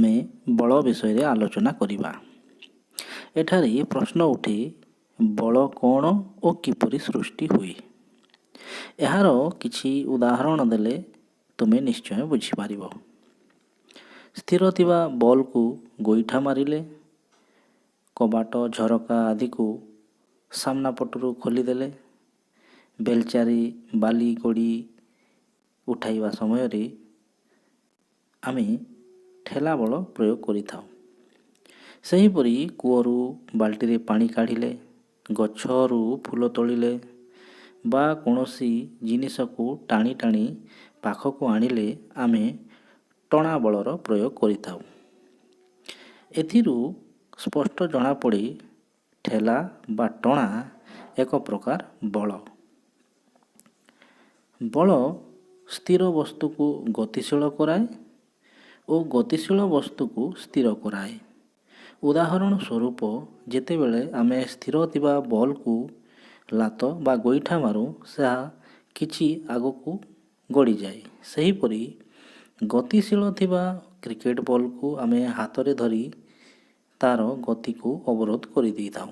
ଆମେ ବଳ ବିଷୟରେ ଆଲୋଚନା କରିବା। ଏଠାରେ ପ୍ରଶ୍ନ ଉଠେ, ବଳ କ'ଣ ଓ କିପରି ସୃଷ୍ଟି ହୁଏ? ଏହାର କିଛି ଉଦାହରଣ ଦେଲେ ତୁମେ ନିଶ୍ଚୟ ବୁଝିପାରିବ। ସ୍ଥିର ଥିବା ବଲ୍କୁ ଗୋଇଠା ମାରିଲେ, କବାଟ ଝରକା ଆଦିକୁ ସାମ୍ନା ପଟରୁ ଖୋଲିଦେଲେ, ବେଲଚାରେ ବାଲି ଗୋଡ଼ି ଉଠାଇବା ସମୟରେ ଆମେ ଠେଲା ବଳ ପ୍ରୟୋଗ କରିଥାଉ। ସେହିପରି କୂଅରୁ ବାଲ୍ଟିରେ ପାଣି କାଢ଼ିଲେ, ଗଛରୁ ଫୁଲ ତୋଳିଲେ ବା କୌଣସି ଜିନିଷକୁ ଟାଣି ଟାଣି ପାଖକୁ ଆଣିଲେ ଆମେ ଟଣା ବଳର ପ୍ରୟୋଗ କରିଥାଉ। ଏଥିରୁ ସ୍ପଷ୍ଟ ଜଣାପଡ଼େ, ଠେଲା ବା ଟଣା ଏକ ପ୍ରକାର ବଳ। ବଳ ସ୍ଥିର ବସ୍ତୁକୁ ଗତିଶୀଳ କରାଏ ଓ ଗତିଶୀଳ ବସ୍ତୁକୁ ସ୍ଥିର କରାଏ। ଉଦାହରଣ ସ୍ୱରୂପ, ଯେତେବେଳେ ଆମେ ସ୍ଥିର ଥିବା ବଲ୍କୁ ଲାତ ବା ଗୋଇଠା ମାରୁ, ତାହା କିଛି ଆଗକୁ ଗଡ଼ିଯାଏ। ସେହିପରି ଗତିଶୀଳ ଥିବା କ୍ରିକେଟ୍ ବଲ୍କୁ ଆମେ ହାତରେ ଧରି ତା'ର ଗତିକୁ ଅବରୋଧ କରିଦେଇଥାଉ।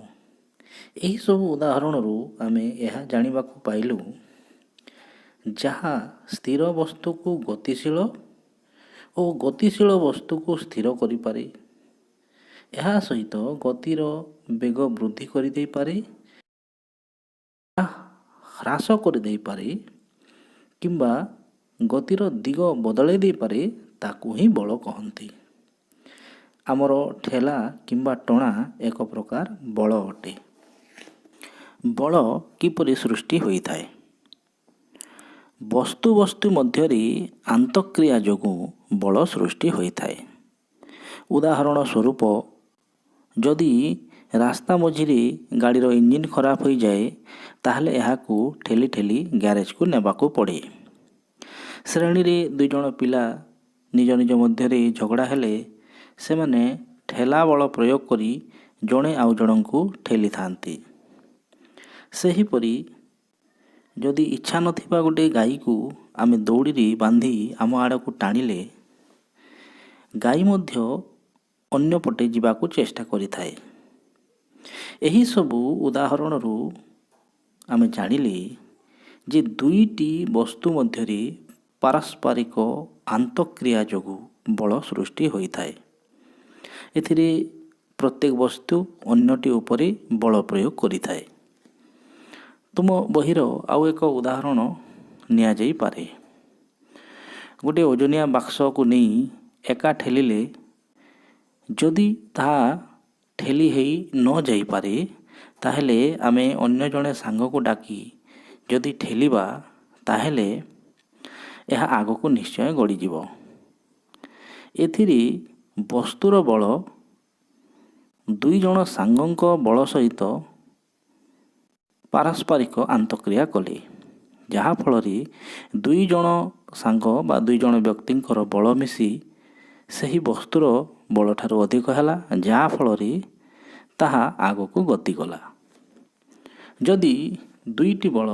ଏହିସବୁ ଉଦାହରଣରୁ ଆମେ ଏହା ଜାଣିବାକୁ ପାଇଲୁ, ଯାହା ସ୍ଥିର ବସ୍ତୁକୁ ଗତିଶୀଳ ଓ ଗତିଶୀଳ ବସ୍ତୁକୁ ସ୍ଥିର କରିପାରେ, ଏହା ସହିତ ଗତିର ବେଗ ବୃଦ୍ଧି କରିଦେଇପାରେ, ହ୍ରାସ କରିଦେଇପାରେ କିମ୍ବା ଗତିର ଦିଗ ବଦଳାଇ ଦେଇପାରେ, ତାକୁ ହିଁ ବଳ କହନ୍ତି। ଆମର ଠେଲା କିମ୍ବା ଟଣା ଏକ ପ୍ରକାର ବଳ ଅଟେ। ବଳ କିପରି ସୃଷ୍ଟି ହୋଇଥାଏ? ବସ୍ତୁ ବସ୍ତୁ ମଧ୍ୟରେ ଆନ୍ତଃକ୍ରିୟା ଯୋଗୁଁ ବଳ ସୃଷ୍ଟି ହୋଇଥାଏ। ଉଦାହରଣ ସ୍ୱରୂପ, ଯଦି ରାସ୍ତା ମଝିରେ ଗାଡ଼ିର ଇଞ୍ଜିନ୍ ଖରାପ ହୋଇଯାଏ, ତାହେଲେ ଏହାକୁ ଠେଲି ଠେଲି ଗ୍ୟାରେଜକୁ ନେବାକୁ ପଡ଼େ। ଶ୍ରେଣୀରେ ଦୁଇ ଜଣ ପିଲା ନିଜ ନିଜ ମଧ୍ୟରେ ଝଗଡ଼ା ହେଲେ ସେମାନେ ଠେଲା ବଳ ପ୍ରୟୋଗ କରି ଜଣେ ଆଉ ଜଣଙ୍କୁ ଠେଲିଥାନ୍ତି। ସେହିପରି ଯଦି ଇଚ୍ଛା ନଥିବା ଗୋଟେ ଗାଈକୁ ଆମେ ଦଉଡ଼ିରେ ବାନ୍ଧି ଆମ ଆଡ଼କୁ ଟାଣିଲେ, ଗାଈ ମଧ୍ୟ ଅନ୍ୟପଟେ ଯିବାକୁ ଚେଷ୍ଟା କରିଥାଏ। ଏହିସବୁ ଉଦାହରଣରୁ ଆମେ ଜାଣିଲେ ଯେ ଦୁଇଟି ବସ୍ତୁ ମଧ୍ୟରେ ପାରସ୍ପରିକ ଆନ୍ତଃକ୍ରିୟା ଯୋଗୁଁ ବଳ ସୃଷ୍ଟି ହୋଇଥାଏ। ଏଥିରେ ପ୍ରତ୍ୟେକ ବସ୍ତୁ ଅନ୍ୟଟି ଉପରେ ବଳ ପ୍ରୟୋଗ କରିଥାଏ। ତୁମ ବହିର ଆଉ ଏକ ଉଦାହରଣ ନିଆଯାଇପାରେ। ଗୋଟିଏ ଓଜନିଆ ବାକ୍ସକୁ ନେଇ ଏକା ଠେଲିଲେ ଯଦି ତାହା ଠେଲି ହେଇ ନ ଯାଇପାରେ, ତାହେଲେ ଆମେ ଅନ୍ୟ ଜଣେ ସାଙ୍ଗକୁ ଡାକି ଯଦି ଠେଲିବା, ତାହେଲେ ଏହା ଆଗକୁ ନିଶ୍ଚୟ ଗଡ଼ିଯିବ। ଏଥିରେ ବସ୍ତୁର ବଳ ଦୁଇ ଜଣ ସାଙ୍ଗଙ୍କ ବଳ ସହିତ ପାରସ୍ପରିକ ଆନ୍ତଃକ୍ରିୟା କଲେ, ଯାହାଫଳରେ ଦୁଇ ଜଣ ସାଙ୍ଗ ବା ଦୁଇ ଜଣ ବ୍ୟକ୍ତିଙ୍କର ବଳ ମିଶି ସେହି ବସ୍ତୁର ବଳଠାରୁ ଅଧିକ ହେଲା, ଯାହାଫଳରେ ତାହା ଆଗକୁ ଗତି କଲା। ଯଦି ଦୁଇଟି ବଳ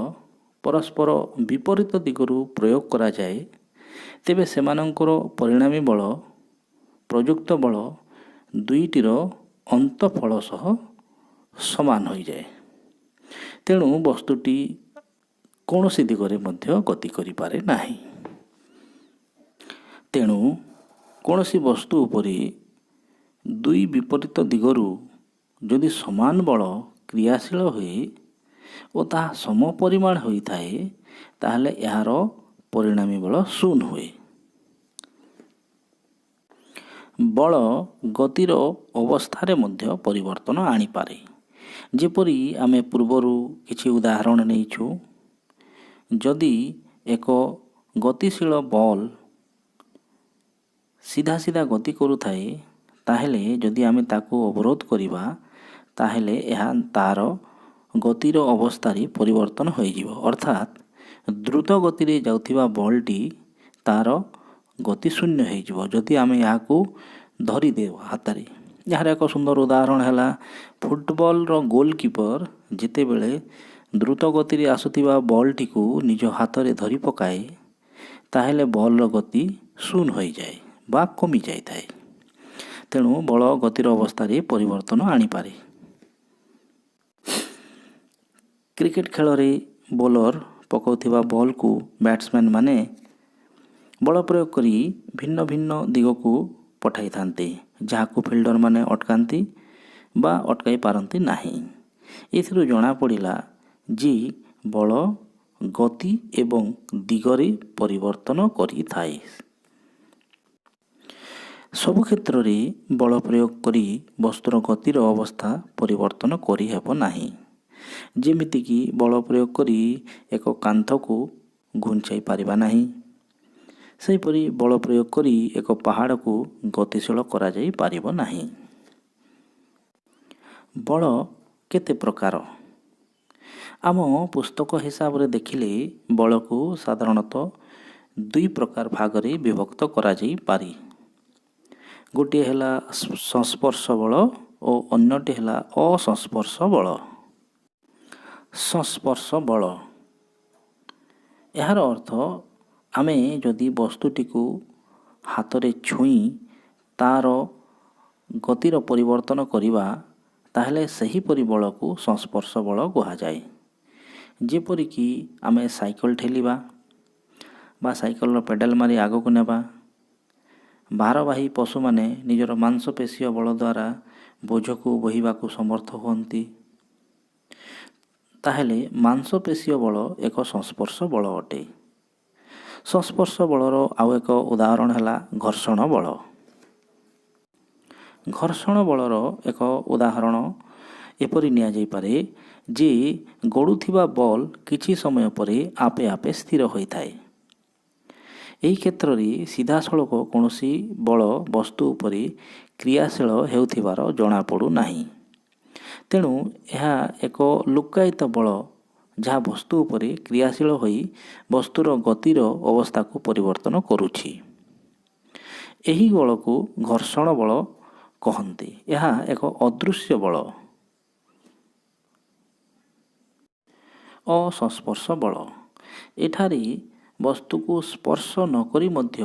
ପରସ୍ପର ବିପରୀତ ଦିଗରୁ ପ୍ରୟୋଗ କରାଯାଏ, ତେବେ ସେମାନଙ୍କର ପରିଣାମୀ ବଳ ପ୍ରଯୁକ୍ତ ବଳ ଦୁଇଟିର ଅନ୍ତଫଳ ସହ ସମାନ ହୋଇଯାଏ। ତେଣୁ ବସ୍ତୁଟି କୌଣସି ଦିଗରେ ମଧ୍ୟ ଗତି କରିପାରେ ନାହିଁ। ତେଣୁ କୌଣସି ବସ୍ତୁ ଉପରେ ଦୁଇ ବିପରୀତ ଦିଗରୁ ଯଦି ସମାନ ବଳ କ୍ରିୟାଶୀଳ ହୁଏ ଓ ତାହା ସମ ପରିମାଣ ହୋଇଥାଏ, ତାହେଲେ ଏହାର ପରିଣାମୀ ବଳ ଶୂନ ହୁଏ। ବଳ ଗତିର ଅବସ୍ଥାରେ ମଧ୍ୟ ପରିବର୍ତ୍ତନ ଆଣିପାରେ। ଯେପରି ଆମେ ପୂର୍ବରୁ କିଛି ଉଦାହରଣ ନେଇଛୁ, ଯଦି ଏକ ଗତିଶୀଳ ବଲ୍ ସିଧା ସିଧା ଗତି କରୁଥାଏ, ତାହେଲେ ଯଦି ଆମେ ତାକୁ ଅବରୋଧ କରିବା, ତାହେଲେ ଏହା ତା'ର ଗତିର ଅବସ୍ଥାରେ ପରିବର୍ତ୍ତନ ହୋଇଯିବ। ଅର୍ଥାତ୍ ଦ୍ରୁତ ଗତିରେ ଯାଉଥିବା ବଲ୍ଟି ତା'ର ଗତି ଶୂନ୍ୟ ହୋଇଯିବ, ଯଦି ଆମେ ଏହାକୁ ଧରିଦେଉ ହାତରେ। ଏହାର ଏକ ସୁନ୍ଦର ଉଦାହରଣ ହେଲା, ଫୁଟବଲର ଗୋଲକିପର ଯେତେବେଳେ ଦ୍ରୁତ ଗତିରେ ଆସୁଥିବା ବଲ୍ଟିକୁ ନିଜ ହାତରେ ଧରି ପକାଏ, ତାହେଲେ ବଲ୍ର ଗତି ଶୂନ ହୋଇଯାଏ ବା କମିଯାଇଥାଏ। ତେଣୁ ବଳ ଗତିର ଅବସ୍ଥାରେ ପରିବର୍ତ୍ତନ ଆଣିପାରେ। କ୍ରିକେଟ୍ ଖେଳରେ ବୋଲର ପକାଉଥିବା ବଲ୍କୁ ବ୍ୟାଟ୍ସମ୍ୟାନ୍ ମାନେ ବଳ ପ୍ରୟୋଗ କରି ଭିନ୍ନ ଭିନ୍ନ ଦିଗକୁ ପଠାଇଥାନ୍ତି, ଯାହାକୁ ଫିଲ୍ଡରମାନେ ଅଟକାନ୍ତି ବା ଅଟକାଇ ପାରନ୍ତି ନାହିଁ। ଏଥିରୁ ଜଣାପଡ଼ିଲା ଯେ ବଳ ଗତି ଏବଂ ଦିଗରେ ପରିବର୍ତ୍ତନ କରିଥାଏ। ସବୁ କ୍ଷେତ୍ରରେ ବଳ ପ୍ରୟୋଗ କରି ବସ୍ତୁର ଗତିର ଅବସ୍ଥା ପରିବର୍ତ୍ତନ କରିହେବ ନାହିଁ। ଯେମିତିକି ବଳ ପ୍ରୟୋଗ କରି ଏକ କାନ୍ଥକୁ ଘୁଞ୍ଚାଇ ପାରିବା ନାହିଁ, ସେହିପରି ବଳ ପ୍ରୟୋଗ କରି ଏକ ପାହାଡ଼କୁ ଗତିଶୀଳ କରାଯାଇ ପାରିବ ନାହିଁ। ବଳ କେତେ ପ୍ରକାର? ଆମ ପୁସ୍ତକ ହିସାବରେ ଦେଖିଲେ ବଳକୁ ସାଧାରଣତଃ ଦୁଇ ପ୍ରକାର ଭାଗରେ ବିଭକ୍ତ କରାଯାଇପାରେ। ଗୋଟିଏ ହେଲା ସଂସ୍ପର୍ଶ ବଳ ଓ ଅନ୍ୟଟି ହେଲା ଅସଂସ୍ପର୍ଶ ବଳ। ସଂସ୍ପର୍ଶ ବଳ, ଏହାର ଅର୍ଥ ଆମେ ଯଦି ବସ୍ତୁଟିକୁ ହାତରେ ଛୁଇଁ ତା'ର ଗତିର ପରିବର୍ତ୍ତନ କରିବା, ତାହେଲେ ସେହିପରି ବଳକୁ ସଂସ୍ପର୍ଶ ବଳ କୁହାଯାଏ। ଯେପରିକି ଆମେ ସାଇକେଲ ଠେଲିବା ବା ସାଇକେଲର ପେଡ଼ାଲ ମାରି ଆଗକୁ ନେବା। ଭାରବାହୀ ପଶୁମାନେ ନିଜର ମାଂସପେଶୀୟ ବଳ ଦ୍ୱାରା ବୋଝକୁ ବୋହିବାକୁ ସମର୍ଥ ହୁଅନ୍ତି। ତାହେଲେ ମାଂସପେଶୀୟ ବଳ ଏକ ସଂସ୍ପର୍ଶ ବଳ ଅଟେ। ସଂସ୍ପର୍ଶ ବଳର ଆଉ ଏକ ଉଦାହରଣ ହେଲା ଘର୍ଷଣ ବଳ। ଘର୍ଷଣ ବଳର ଏକ ଉଦାହରଣ ଏପରି ନିଆଯାଇପାରେ ଯେ ଗଡ଼ୁଥିବା ବଲ୍ କିଛି ସମୟ ପରେ ଆପେ ଆପେ ସ୍ଥିର ହୋଇଥାଏ। ଏହି କ୍ଷେତ୍ରରେ ସିଧାସଳଖ କୌଣସି ବଳ ବସ୍ତୁ ଉପରେ କ୍ରିୟାଶୀଳ ହେଉଥିବାର ଜଣାପଡ଼ୁନାହିଁ। ତେଣୁ ଏହା ଏକ ଲୁକ୍କାୟିତ ବଳ, ଯାହା ବସ୍ତୁ ଉପରେ କ୍ରିୟାଶୀଳ ହୋଇ ବସ୍ତୁର ଗତିର ଅବସ୍ଥାକୁ ପରିବର୍ତ୍ତନ କରୁଛି। ଏହି ବଳକୁ ଘର୍ଷଣ ବଳ କହନ୍ତି। ଏହା ଏକ ଅଦୃଶ୍ୟ ବଳ। ଅସଂସ୍ପର୍ଶ ବଳ, ଏଠାରେ ବସ୍ତୁକୁ ସ୍ପର୍ଶ ନକରି ମଧ୍ୟ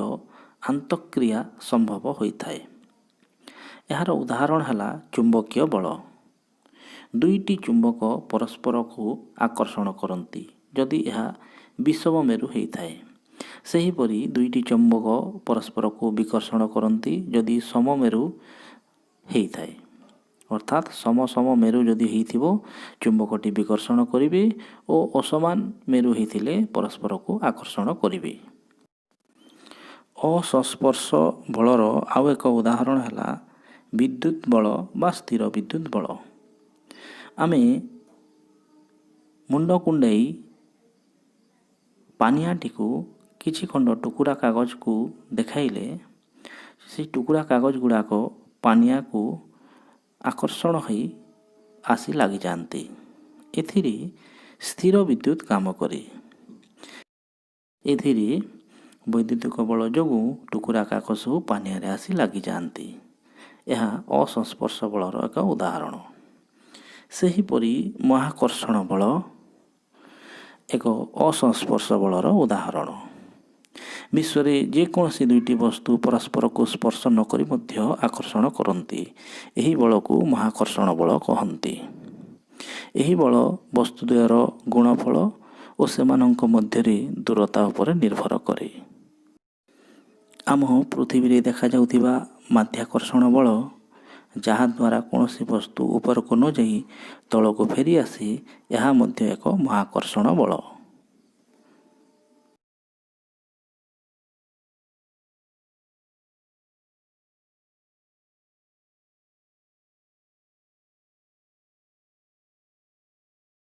ଆନ୍ତଃକ୍ରିୟା ସମ୍ଭବ ହୋଇଥାଏ। ଏହାର ଉଦାହରଣ ହେଲା ଚୁମ୍ବକୀୟ ବଳ। ଦୁଇଟି ଚୁମ୍ବକ ପରସ୍ପରକୁ ଆକର୍ଷଣ କରନ୍ତି ଯଦି ଏହା ବିଷମ ମେରୁ ହୋଇଥାଏ। ସେହିପରି ଦୁଇଟି ଚୁମ୍ବକ ପରସ୍ପରକୁ ବିକର୍ଷଣ କରନ୍ତି ଯଦି ସମମେରୁ ହେଇଥାଏ। ଅର୍ଥାତ୍ ସମ ସମ ମେରୁ ଯଦି ହେଇଥିବ, ଚୁମ୍ବକଟି ବିକର୍ଷଣ କରିବେ ଓ ଅସମାନ ମେରୁ ହେଇଥିଲେ ପରସ୍ପରକୁ ଆକର୍ଷଣ କରିବେ। ଅସଂସ୍ପର୍ଶ ବଳର ଆଉ ଏକ ଉଦାହରଣ ହେଲା ବିଦ୍ୟୁତ ବଳ ବା ସ୍ଥିର ବିଦ୍ୟୁତ ବଳ। ଆମେ ମୁଣ୍ଡ କୁଣ୍ଡାଇ ପାନିଆଟିକୁ କିଛି ଖଣ୍ଡ ଟୁକୁରା କାଗଜକୁ ଦେଖାଇଲେ ସେଇ ଟୁକୁରା କାଗଜ ଗୁଡ଼ାକ ପାନିଆକୁ ଆକର୍ଷଣ ହୋଇ ଆସି ଲାଗିଯାଆନ୍ତି। ଏଥିରେ ସ୍ଥିର ବିଦ୍ୟୁତ କାମ କରେ। ଏଥିରେ ବୈଦ୍ୟୁତିକ ବଳ ଯୋଗୁଁ ଟୁକୁରା କାଗଜ ସବୁ ପାନିଆରେ ଆସି ଲାଗିଯାଆନ୍ତି। ଏହା ଅସଂସ୍ପର୍ଶ ବଳର ଏକ ଉଦାହରଣ। ସେହିପରି ମହାକର୍ଷଣ ବଳ ଏକ ଅସଂସ୍ପର୍ଶ ବଳର ଉଦାହରଣ। ବିଶ୍ୱରେ ଯେକୌଣସି ଦୁଇଟି ବସ୍ତୁ ପରସ୍ପରକୁ ସ୍ପର୍ଶ ନକରି ମଧ୍ୟ ଆକର୍ଷଣ କରନ୍ତି। ଏହି ବଳକୁ ମହାକର୍ଷଣ ବଳ କହନ୍ତି। ଏହି ବଳ ବସ୍ତୁଦ୍ୱୟର ଗୁଣଫଳ ଓ ସେମାନଙ୍କ ମଧ୍ୟରେ ଦୂରତା ଉପରେ ନିର୍ଭର କରେ। ଆମ ପୃଥିବୀରେ ଦେଖାଯାଉଥିବା ମାଧ୍ୟାକର୍ଷଣ ବଳ, ଯାହାଦ୍ୱାରା କୌଣସି ବସ୍ତୁ ଉପରକୁ ନ ଯାଇ ତଳକୁ ଫେରିଆସେ, ଏହା ମଧ୍ୟ ଏକ ମହାକର୍ଷଣ ବଳ।